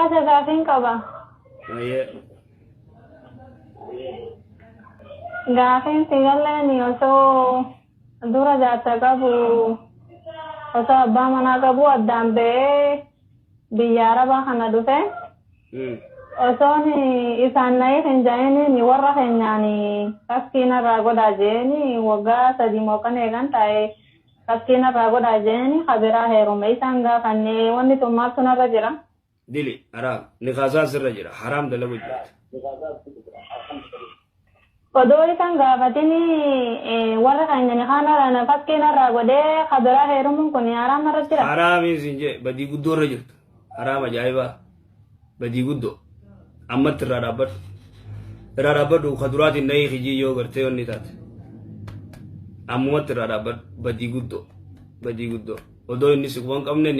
Ustaaza gaafiin qaba. Ayyee. Gaafiin si galleen osoo dura jaarsa qabu osoo abbaa manaa qabu addaan ba'ee biyya arabaa kana dhufe osoon isaan na'iif hin ja'in warra keenyaan fakkii narraa godhaa jeeni waggaa 3 moo kan eegan taa'e fakkii narraa godhaa jeeni kabiraa heerume isaan gaafannee wanni tun maaltu narra jira. Dili haraam nikaasaan sirra jira haraam dalagu jirta. Odoo isan gaafatin warra keenya nikaa narra fakkii narraa godhee kabiraa heerumuun kun haraam narra jira. Haraamiin siin jee badii guddoo irra jirta. Haraam ajaa'ibaa badii guddoo ammatti irraa dhaabbadhu. Irraa dhaabbadhu ka duraatiin nahii kijii yoo gartee wanni taate. Ammumatti irraa dhaabbadhu badii guddoo badii guddoo. Odoo inni si quba hin qabne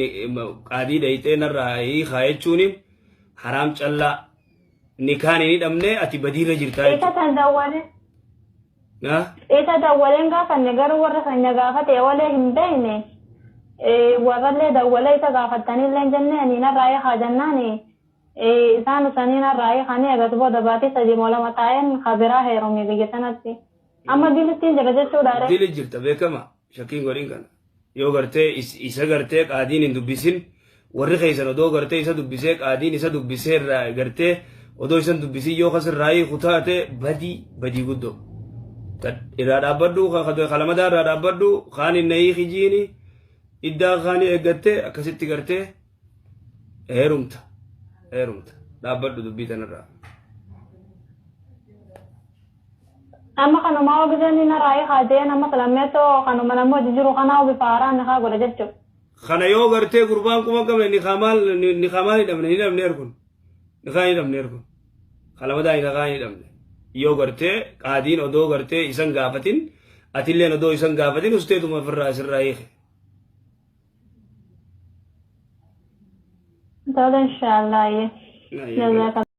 qaadii dhayxee narraa hiikaa jechuun haraam callaa nikaan hin hidhamne ati badiirra jirtaa Isa jechuudha. tan dawwale Na? isa dawwaleen gaafanne garuu warra keenya gaafate olee hin beekne warrallee dawwalee isa gaafattanillee hin jenne ani narraa hiikaa jennaan isaan usanii narraa hiikanii egas booda baatii 3 moo 2 taa'een kabiraa heerume biyya sanatti. Amma dilittiin jira jechuudha ree. Dili jirta beekama shakkiin godhin kana. Yoo gartee isa gartee qaadiin hin dubbisin warri keessan odoo gartee isa dubbisee qaadiin isa dubbisee irraa gartee odoo isan dubbisin yoo kas irraa hiiku taate badii badii guddoo. Irraa dhaabbadhu kalamadaa irraa dhaabbadhu kaan hin nahii kijiini iddaa kaanii eeggattee akkasitti gartee heerumta heerumta dhaabbadhu dubbii tanarraa. Amma kanumaa hoo giseen inni narraa hiikaa jeen amma lammeessoo kanuma nama hojii jiru kanaa bifa haaraan nikaa godha jechuudha. Kana yoo gartee gurbaan kuma qabne nikaa maal nikaa maal hidhamne hin hidhamne erkun nikaa hin hidhamne erkun kalamadaa nikaa hin hidhamne yoo gartee qaadiin odoo gartee isan gaafatin atilleen odoo isan gaafatin usteetuma ofirraa sirraa hiike. Tole inshaallah. Jazakallah.